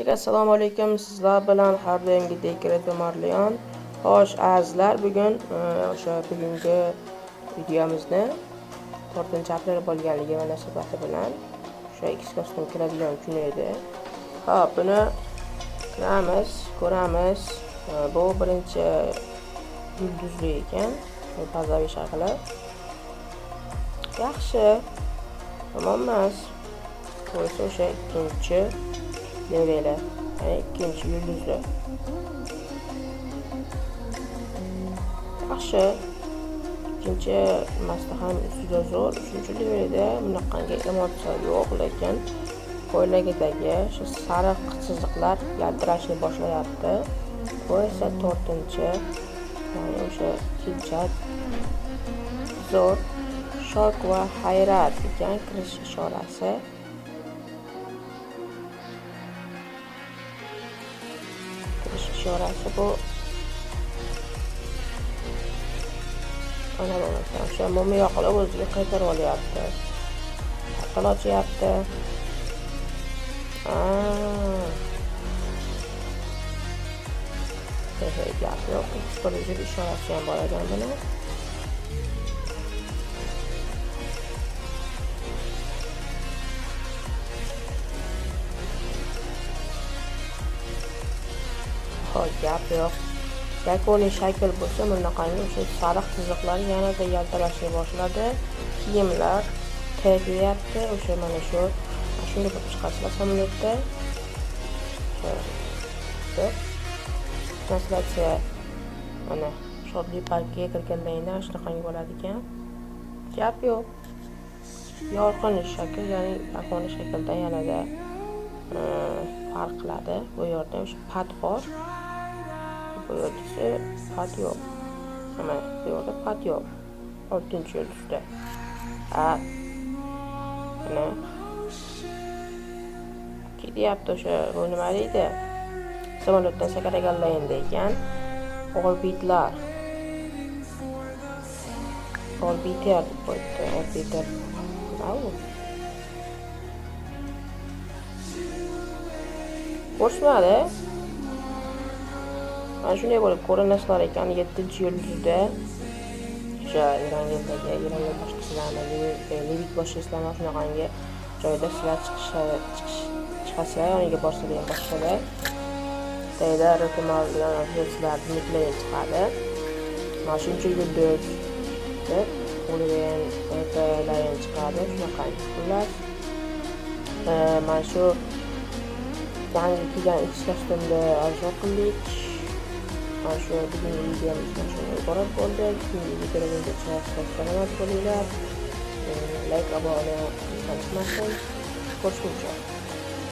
Assalomu alaykum, sizlar bilan har doimgidek Reto Marlion. Xo'sh, azizlar, bugun o'sha bugungi videomizni 4-aprel bo'lganligi munosabati bilan o'sha X kostyum kiradigan kun edi. Xo'p, buni kiramiz, ko'ramiz. Bu birinchi yulduzli ekan, bazaviy shakli. Yaxshi. Yomon emas. Bu esa o'sha ikkinchi leveli, ya'ni ikkinchi yulduzli. Yaxshi. Ikkinchi nimasida ham juda zo'r. Uchinchi levelida bunaqangi emotsiya yo'q, lekin ko'ylagidagi shu sariq chiziqlar yaltirashni boshlayapti. Bu esa to'rtinchi, ya'ni o'sha kechat zo'r. Shok va hayrat ekan kirish ishorasi. Kirish ishorasi bu ana bo'lmasa o'sha mo'miyo qilib o'ziga qaytarib olyapti. Portal ochyapti. Gap yo'q. Eksklyuziv ishorasi ham bor ekan buni. Xo'p, gap yo'q. Yakuniy shakl bo'lsa, bunaqangi o'sha sariq chiziqlar yanada yaltirashni boshladi. Kiyimlar tegyapti. O'sha mana shu shunday bo'lib chiqasizlar samolyotda. Translyatsiya mana Shodlik parkiga kirgandan shunaqangi bo'ladi ekan. Gap yo'q. Yorqin shakl, ya'ni yakuniy shakldan yanada farq qiladi. Bu yerda o'sha pad bor. Bu yerda esa pad yo'q. Mana bu yerda pad yo'q. 6-yulduzda. Ha. Mana ketyapti o'sha bu nima deydi? Samolyotdan sakraganlar endi ekan. Orbitlar. Orbiter deb qo'yibdi. Orbiter. Nima u? Ko'rsatmadi. Mana shunday bo'lib ko'rinasizlar ekan 7-yulduzda. O'sha Erangeldagi Erangel boshqasizlarmi, Livik boshqasizlarmi shunaqangi joyda sizlar chiqasizlar, yoniga borsanglar ham boshqalar. Xitoyda Reto Marlion niklayin chiqadi. Mana shuncha yulduz deb ulardan RP'larin chiqadi. Shunaqangi xullas. Mana shu yangi kelgan X kostyumni obzor qildik. Mana shu bugungi videomiz mana shundan iborat bo'ldi. Keyingi videolargacha sog' salomat bo'linglar. Like, obuna esdan chiqmasin. Ko'rishguncha.